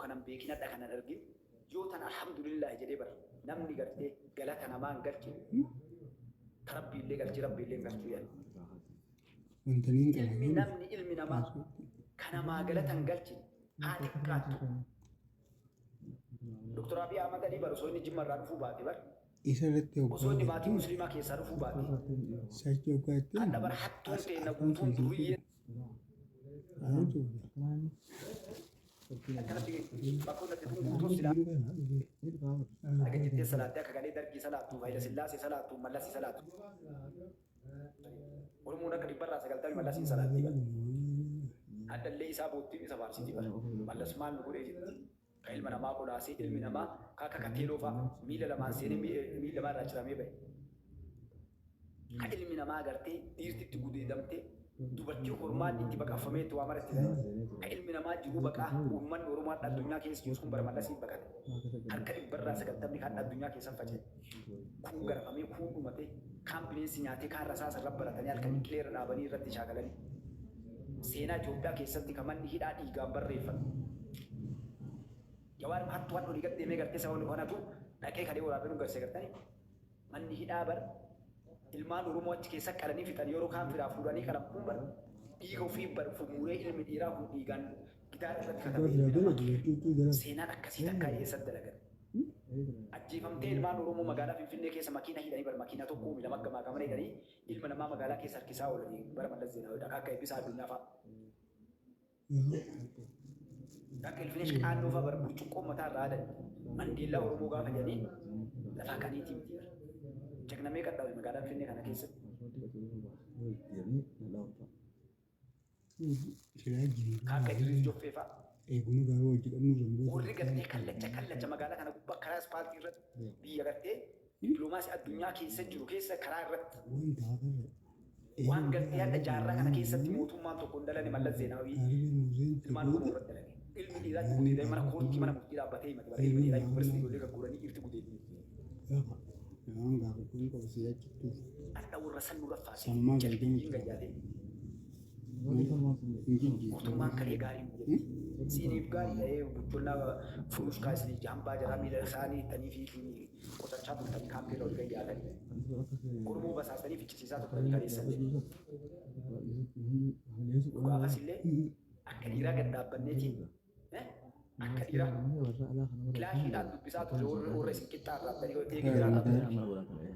kanan beekin hadha kanan argin yoo tan alhamdulillaahi jedhee bar namni gartee galata namaa hin galchine ta rabbiillee galchee rabbiillee hin galchuu yaani. Wanta niin qaba. Ilmi namni ilmi namaa ka namaa galata hin galchine haa xiqqaattu. Dr. Abiy Ahmad Alii bar osoo inni Jimma irraa dhufuu baate bar Isa irratti osoo hoggaa inni maatii jettu musliimaa keessaa dhufuu baate search hoggaa jetteen hadha bar hattuun as teenna afaan guutuun sun durriyyee siif akkanatti bakkoon dhabde tun guutuun silaa arga jettee salaattee akka galee dargii salaattu Hayila Sillaasee salaattu Mallasii salaattu. Oromoon akka dhibbarraa sagaltamii Mallasiin salaatti bara. Hadhallee isaa boottiin isa faarsiti bara. Mallas maal nu godhee jetti. Ka ilma namaa qolaasee ilmi namaa ka akka kateeloo fa'a miila lamaan seenee miila lamaa irraa ciramee bahe. Ka ilmi namaa gartee dhiirti itti gudeedamtee dubartii hormaanni itti baqaffamee itti waa mara itti ta'e. Ka ilmi namaa jiruu baqaa uummanni Oromoo hadha addunyaa keessa jirus kun bara Mallasiin baqate. Harka dhibbarraa sagaltamni kan addunyaa keessa faca'e. Kuun garafamee, kuun dhumatee, kaan bineensi nyaatee, kaan rasaasa irra baratanii halkanii qilee irra dhaabanii irratti shaakalanii. Seenaa Itoophiyaa keessatti ka manni hidhaa dhiigaan barreeffame. Jawaar hattu hadha olii gad deemee gartee saba kanatu dhaqee kalee waraabee nu garsiise gartanii. Manni hidhaa bar ilmaan Oromoo achi keessa qalanii fixan yeroo kaan firaa fuudhanii qalan kun bar dhiiga ofii bar muree ilmi dhiiraa kun dhiigaan gidaara irratti katabee ilmi namaa. Seenaan akkasii takkaa eessatti dalagan? Ajjeefamtee ilmaan Oromoo magaalaa Finfinnee keessa makiina hidhanii bar makiina tokko lama gamaa gamana hidhanii ilma namaa magaalaa keessa harkisaa oolanii bara Mallas Zeenaawii akka Eebbisaa Addunyaa fa'a. Akka Ilfinesh Qaannoo fa'a bara burcuqqoo mataa irraa aadan Mandeellaa Oromoo gaafa jedhanii lafaa kaniitii miti bara. Jagna meeqa dhabe magaalaa Finfinnee kana keessatti? Akka Idriis Joffee fa'a. Eeguma gaafa hojii qabnu zamboota. Warri gartee kallacha kallacha magaalaa kana gubbaa karaa ispaaltii irratti biyya gartee dippiloomaasii addunyaa keessa jiru keessa karaa irratti Wanta hafarra. waan gartee hadha jaarraa kana keessatti mootummaan tokko hin dalane Mallas Zeenaawii ilmaan Oromoo irratti dalage. Ilmi dhiiraa itti gudeedamee mana koortii mana murtii dhaabbatee himate bara ilmi dhiiraa yuunivarsiitii ijoollee gagguuranii dhiirti gudeeddi. Waan gaafa kun qabu si achittuuf. Hadha warra san nurra faasee Sammaa jalbiyyiin galgala. gayyaatee Hin jijjiirtu. mootummaan kalee gaarii nu jetti. Siiniif gaarii ta'ee buchollaa furushkaa isinii jambaa jaraa miila isaanii hittanii fi qotachaa turtanii kaampii irra ol gayyaatanii. Oromoo basaasanii ficcisiisaa turtanii kaleessallee. Gaafas illee akka dhiiraa gad dhaabbanneetiin akka dhiiraa kilaashiidhaan dubbisaa turre warra warra isin qixxaa irraattanii eegee jiraataa turre.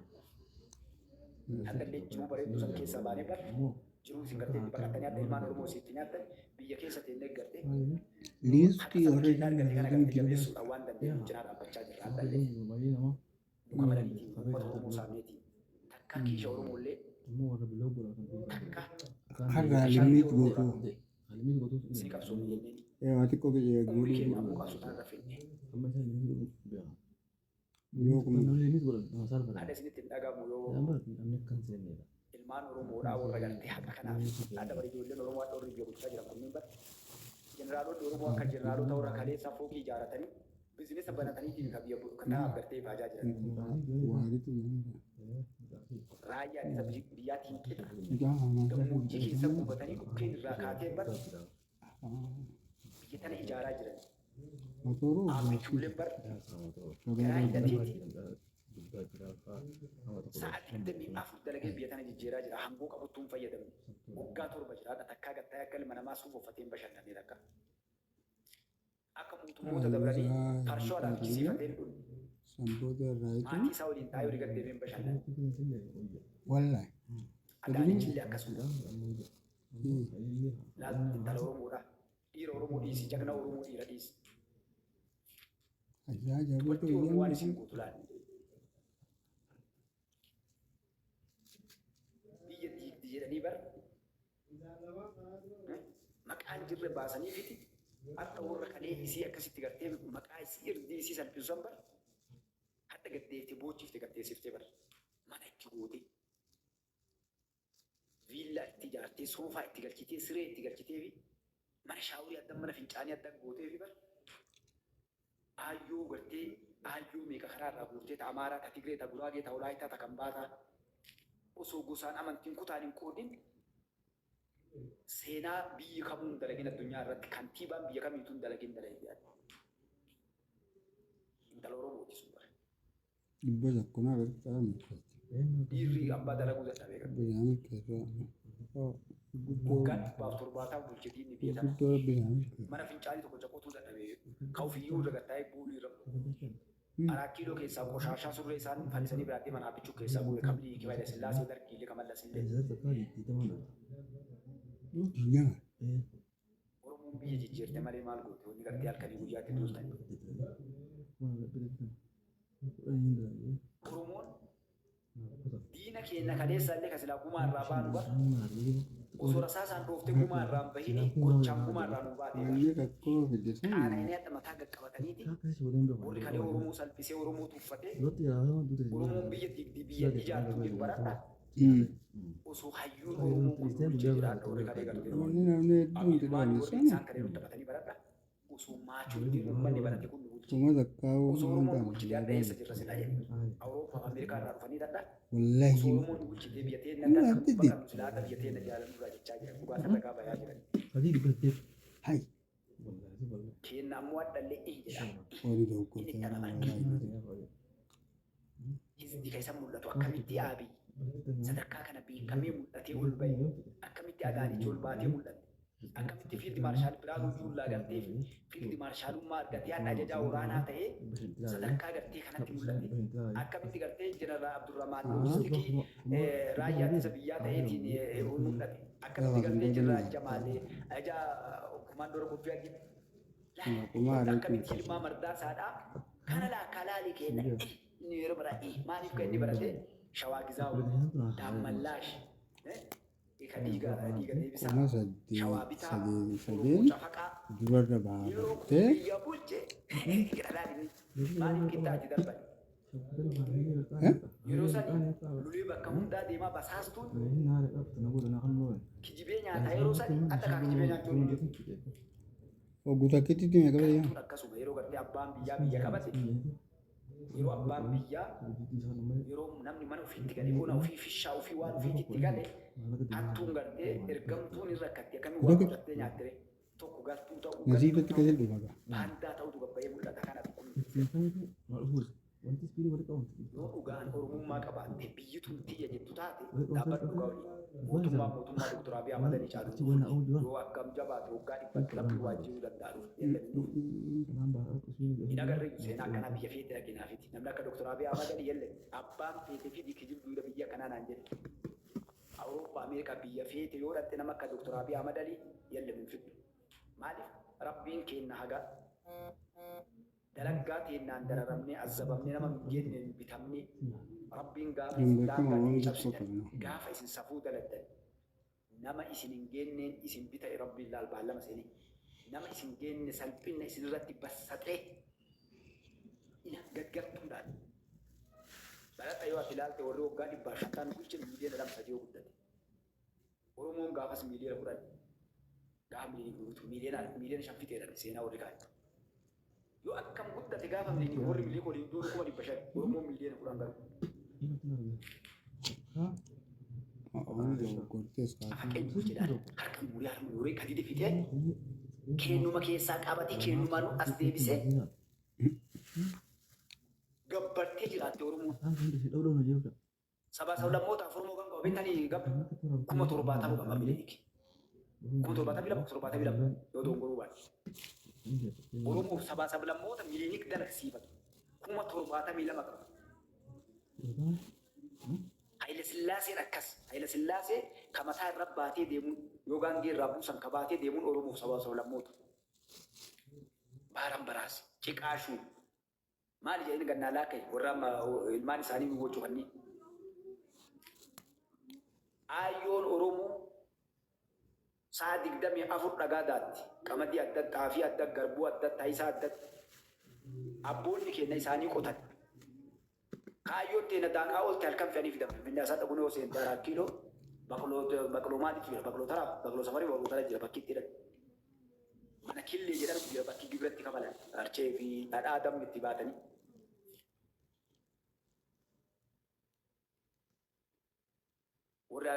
Hadhallee jiruu bareedduu san keessaa baanee bar jiruu isin gartee itti baqattanii hadha ilmaan Oromoo isin itti nyaattan biyya keessa teennee gartee Liistii haqa saba warra keenyaa arganne kana gartee jiru. jabeessuudhaan waan dandeenyu cinaa dhaabbachaa jirra hadhallee. Nu kabalaniitiin uummata Oromoo saamneetiin takka kiisha Oromoo illee takka Har'a limmiit gootuu. isin qabsoomne jenneen Waa xiqqoo umrii keenya guutuu. ammoo qabsoo tanarra fidne. Yoo kun Hadha isinitti hin dhagahamu yoo ilmaan Oromoodhaa warra gartee haqa kanaaf hadha bara ijoolleen Oromoo hadha warri biyya bulchaa jiran kunneen bara jeneraalonni Oromoo akka jeneraalota warra kaleessaa fooqii ijaaratanii bizinesa banataniitiin ka biyya kanaaf gartee ifaajaa jiran. Waaritu. Raayyaa ittisa biyyaatiin qixa gammoojjii keessa qubatanii dhukkeen irraa kaatee bara biyya tana ijaaraa jiran. Motoroo Aabbichuulleen bara garaa hidhateeti sa'a 24 dalagee biyya tana jijjiiraa jira. Hangoo qabuttuu hin fayyadamne. Waggaa 7 jiraadha. Takkaa gattaa'ee akka ilma namaa suufa uffatee hin bashannanne takka. Akka mootummoota dabranii farshoo alaa fichisiifatee hin dhunne. Sanboota irraa jechuun Maatii isaa waliin taa'ee olii gad deemee hin bashannanne. Wallahi. Adaanechillee akkasuma. Laal intala Oromoodha. Dhiira Oromoo dhiisi. Jagna Oromoo dhiira dhiisi. Ajaa Dubartii Oromoo waan isin gootu laal. Biyya diigdi jedhanii bar maqaan jirre baasanii fiti akka warra kalee isii akkasitti gartee maqaa isii irdii isii salphisu san bar hadha gaddeeftee boochifte gaddeessiftee bar mana itti gootee viillaa itti ijaartee soofaa itti galchitee siree itti galchitee fi mana shaaworii adda mana fincaanii adda gootee fi bar aayyoo gartee aayyoo meeqa karaa irraa guurtee ta Amaaraa ta Tigree ta Guraagee ta Walaayittaa ta Kambaataa osoo gosaan amantiin kutaan hin qoodin seenaa biyyi kamuu hin dalagin addunyaa irratti kantiibaan biyya kamiituu hin dalagin dalagin. Intala Oromooti sun bara. 100 naa gargaara milkeessa. Dhiirri abbaa dalaguu dadhabee qaba. Bishaan milkeessa. Guddoo Waggaa 170 bulche diinni biyya tana. guddoo bishaan milkeessa. Mana fincaanii tokko qotuu dadhabee ka ofiyyuu irra gattaa'ee buulii irra. Araa kiiloo keessaa qoshaashaa surree isaan fannisanii biraa deeman Abbichuu keessaa guure kan Miniliik Haayile Sillaasee Dargiillee kan Mallasillee. 20. Oromoon biyya jijjiirte malee maal goote wanni gartee halkanii guyyaatti duultan. Oromoon diina keenya kaleessa illee kan silaa gumaa irraa baanu bar osoo rasaasaan dhooftee gumaa irraa hin bahini gochaan gumaa irraa nuu baatee bar. Inni rakkoo fide sun Qaana'inee hadha mataa gaqqabataniiti warri kalee Oromoo salphisee Oromoo tuffatee Oromoon biyya diigdi biyya ijaartu jedhu baradha. Osoo hayyuun Oromoo kun nu bulchee jiraadha warri kalee gartee Wanni namni hedduun itti ilmaan dhaame warri sun isaan kalee nutti taphatanii baradha. Osoo maachuun uummanni barate kun nu bulche. kuma takkaa'uu Osoo waan Oromoon nu ta'an bulchite hadha eessa jirra silaa jedhe. Awurooppaa fi Ameerikaa irraa dhufanii hadha. Wallaahi Osoo Oromoon nu bulchite biyya teenna Inni hadha adda bakka nu silaa hadha biyya teenna jaalannu irraa jechaa jiran. Dhugaa san ragaa bayaa jiran. Hay Keenna ammoo hadhallee ii jedha. Wani tokko Inni itti amanan. Hizbi keessa mul'atu akkamitti Abiy sadarkaa kana beekamee mul'atee ol bahe, akkamitti Adaanech ol baatee mul'atte, akkamitti Fiild Maarshaal Biraanuu Juullaa gartee Fiild Maarshaalummaa argatee hadha ajajaa waraanaa ta'ee sadarkaa gartee kanatti mul'ate, akkamitti gartee Jeneraal Abdurrahmaan Loojistikii raayyaa ittisa biyyaa ta'eetiin mul'ate, akkamitti gartee Jeneraal Jamaal ajajaa kumaandoora Koffii Adii akkamitti Yilmaa Mardaasaadhaa kana laakkaa laalii kenna inni yeroo bara maaliif kan inni barate Shawaa Gizaawu Daammallaash ka dhiiga dhiiga deebisaa kuma saddeet Shawaa bitaa sadeen Oromoo sadeen cafaqaa durarra yeroo kun baafattee biyya bulche jedha laali inni maaliif qixxaatti darban yeroo sani lulee bakka hundaa deemaa basaastuun kijibee nyaataa yeroo sani adda kaa kijibee nyaachuun hin jiru. Ogguu takkitti meeqa fayyada? Galtuun akkasuma yeroo gartee abbaan biyyaa biyya qabate, yeroo abbaan biyyaa, yeroo namni mana ofiitti gale, bona ofii fishaa ofii waan ofiitti gale, hattuun gartee ergamtuun hin rakkatti akkamiin waa qotattee nyaattire tokko galtuu ta'uu galtuu Nasiibatti ta'uu keessa dhufa gaa. baandaa ta'utu gabbayee mul'ata kana dhukkubni. Yoo dhugaan Oromummaa qabaatte biyyi tun tiyya jettu taate dhaabbadhu dhugaa waliin. Mootummaan mootummaa Dr. Abiy Ahmad Alii caalu hin dhufne. Yoo akkam jabaate waggaa dhibbatti Rabbi waajjiruu danda'a dhufe. Yalla hin dhufne. Hin agarreeyyu seenaa akkanaa biyya feete dhaqi naa fidi. Namni akka Dr. Abiy Ahmad Alii yalla abbaan feete fidi kijibduudha biyya akkanaa naan jedhe. Awurooppaa Ameerikaa biyya feete yoo dhaqxe nama akka Dr. Abiy Ahmad Alii yalla hin fiddu. Maaliif Rabbiin keenna haga Dalaggaa teennaan dararamnee, azzabamnee, nama hin geenneen bitamnee, Rabbiin gaafa Hin isin beekama daangaa waan itti guddoo cabsitan, qabna. gaafa isin safuu daladdan, nama isin hin geenneen isin bitae Rabbiin laal baallama seenee, nama isin geenne salphinna isinirratti bassaxee, ila gaggartuudhaan. Baradha yoo ati ilaalte warri waggaa 150 nu bulche miiliyoona 2 3 yoo guddate. Oromoon gaafas miiliyoona 10 gaafa Minilik guutu miiliyoona miiliyoona 5 fixeedhan seenaa warri kaa'e. Yoo akkam guddate gaafa Minilik warri Minilik waliin duulu 500,000 Oromoon miiliyoona 10 garuu. Waan dogoggortees Afaqeen bulchedhaan harka muuree harma muuree kadide fixee keennuma keessaa qabatee keennumaan as deebisee gabbartee jiraatte Oromoon. Sabaa sablammootaaf Oromoo kan qaba beektanii gab 70,000 qaba Minilik. 72,000 72,000 yoo dogongoruu baadhe. Oromoof sabaa sablammoota Minilik dalagsiifatu 72,000 qaba. Hayila Sillaaseen akkas. Hayila Sillaasee ka mataa irra baatee deemuun yoo gaangee irraa buusan ka baatee deemuun Oromoof sabaa sablammoota. Baaran baraas ciqaashuu Maali jedhanii gad naa laakka'i warra amma ilmaan isaanii nu gochuu kanneen. Aayyoon Oromoo sa'a 24 dhagaa daatti. Qamadii addatti, xaafii addatti, garbuu addatti, taayisaa addatti. Abboonni keenya isaanii qotan. Kaayyoon teena daaqaa oolte halkan fe'anii fidan. Finfinnee asaa dhaquu yoo seente araa kiiloo baqloo baqloo maalitu jira? Baqloo taraa, baqloo safarii, baqloo tara jira bakki itti hidhan. Mana killee jedhamtu jira bakki gibira itti kafalan. Harchee fi dhadhaa dammi itti baatanii. Warra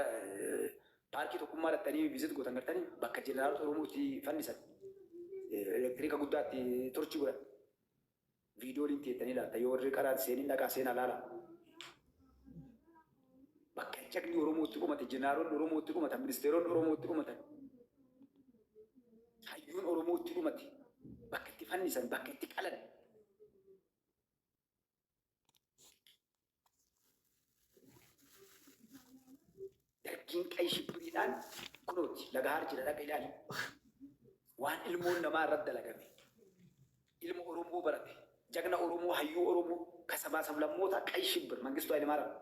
paarkii tokkummaa dhattanii viizit gootan gartanii bakka jeneraalota Oromoo itti fannisan. Elektiriika guddaa itti torchii godhan. Viidiyooliin teettanii ilaalta yoo warri qaraan seenin dhaqaa seenaa laala. Bakka jagni Oromootti dhumate, jenaaronni Oromootti dhumatan, ministeeronni Oromootti dhumatan, hayyuun Oromootti dhumate, bakka itti fannisan, bakka itti qalan. Dargiin qay shibbiriidhaan kunooti laga har jira dhaqa ilaali. Waan ilmoon namaa irratti dalagame. Ilma Oromoo barate, jagna Oromoo, hayyuu Oromoo, ka sabaa sablammoota qay shibbir Mangistuu Hayilemaariyaam.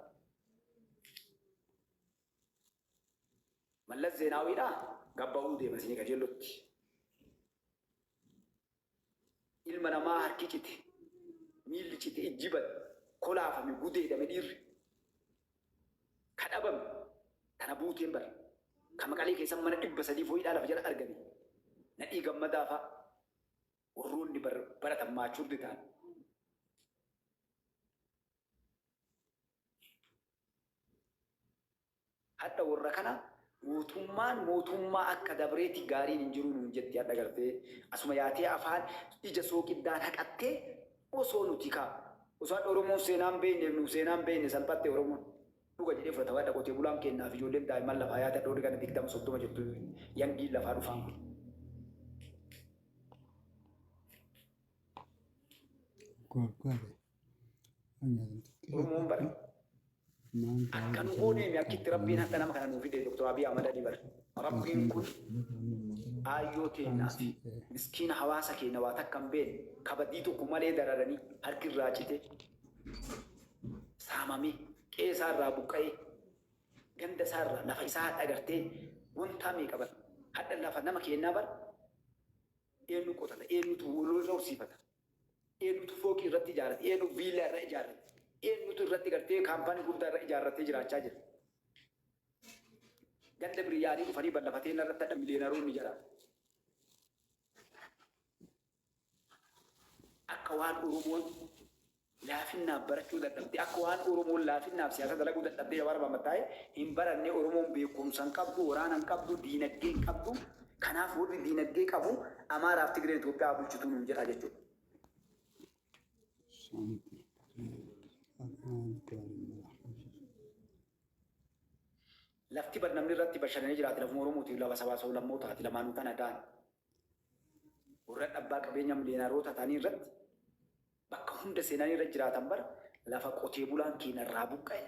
Mallas Zeenaawiidhaa gabba'uu deema isinii qajeellotti. Ilma namaa harki cite, miilli cite, ijji bade, kolaafame, gudeedame dhiirri. Ka dhabame tana buuteen bar. Ka Maqalee keessa mana 300 foyiidhaa lafa jala argame. Nadhii Gammadaa faa warroonni bar baratan maachurdi ta'an. Hadha warra kana mootummaan mootummaa akka dabreeti gaariin hin jiruu nuun jetti hadha gartee asuma yaatee afaan ija sooqiddaan haqattee osoo nuti kaa osoo hadha Oromoon seenaa hin beekneef nu seenaa hin beekne salphatte Oromoon dhuga jedhee fudhata hadha qotee bulaan keennaaf ijoolleen daa'imman lafaa yaate hadha warri kana 20 30 jettu yangiin lafaa dhufaan kun. Oromoon bara akka nu gooneemi akkitti Rabbiin hadha nama kana nuu fide Dr. Abiy Ahmad Ali bara. Rabbiin kun aayyoo teennaa fi miskiina hawaasa keenya waa takka hin beekne kabadii tokko malee dararanii harki irraa cite saamamee qe'ee isaa irraa buqqa'ee ganda isaa irraa lafa isaa hadha agartee wontaa meeqa bara hadha lafa nama keennaa bara eenyu qotata eenyutu loon irra horsiifata. Eenyutu fooqii irratti ijaarrate? Eenyu viillaa irra ijaarrate? Eenyutu irratti gartee kaampaanii guddaa irra ijaarratee jiraachaa jira? Ganda biriyaanii dhufanii ballafatee irratti hadha miliyoonaroonni jira. Akka waan Oromoon laafinnaaf barachuu dadhabde, akka waan Oromoon laafinnaaf siyaasa dalaguu dadhabdee Jawaar Mohammad taa'e hin baranne. Oromoon beekumsa hin qabdu, waraana hin qabdu, diinagdee hin qabdu. Kanaaf warri diinagdee qabu Amaaraaf Tigreen Itoophiyaa bulchituu nuun jedha jechuudha. Lafti bar namni irratti bashannanee jiraate lafuma Oromootiif lafa sabaa sablammootaati lamaanuu tana daan. Warra abbaa qabeenya miliyoonaroota ta'anii irratti bakka hunda seenanii irra jiraatan bara lafa qotee bulaan keenya irraa buqqa'e,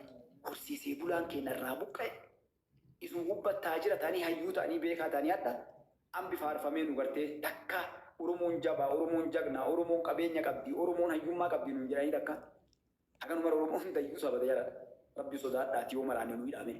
horsiisee bulaan keenya irraa buqqa'e, isin gubbattaa jira ta'anii hayyuu ta'anii beekaa ta'anii hadha ambi faarfamee nu gartee takka Oromoon jabaa, Oromoon jagnaa, Oromoon qabeenya qabdi, Oromoon hayyummaa qabdi nuun jedhanii takka haganuma Oromoon dayyuu sabata jala Rabbi sodaadhaati yoo maraanne nu hidhaame.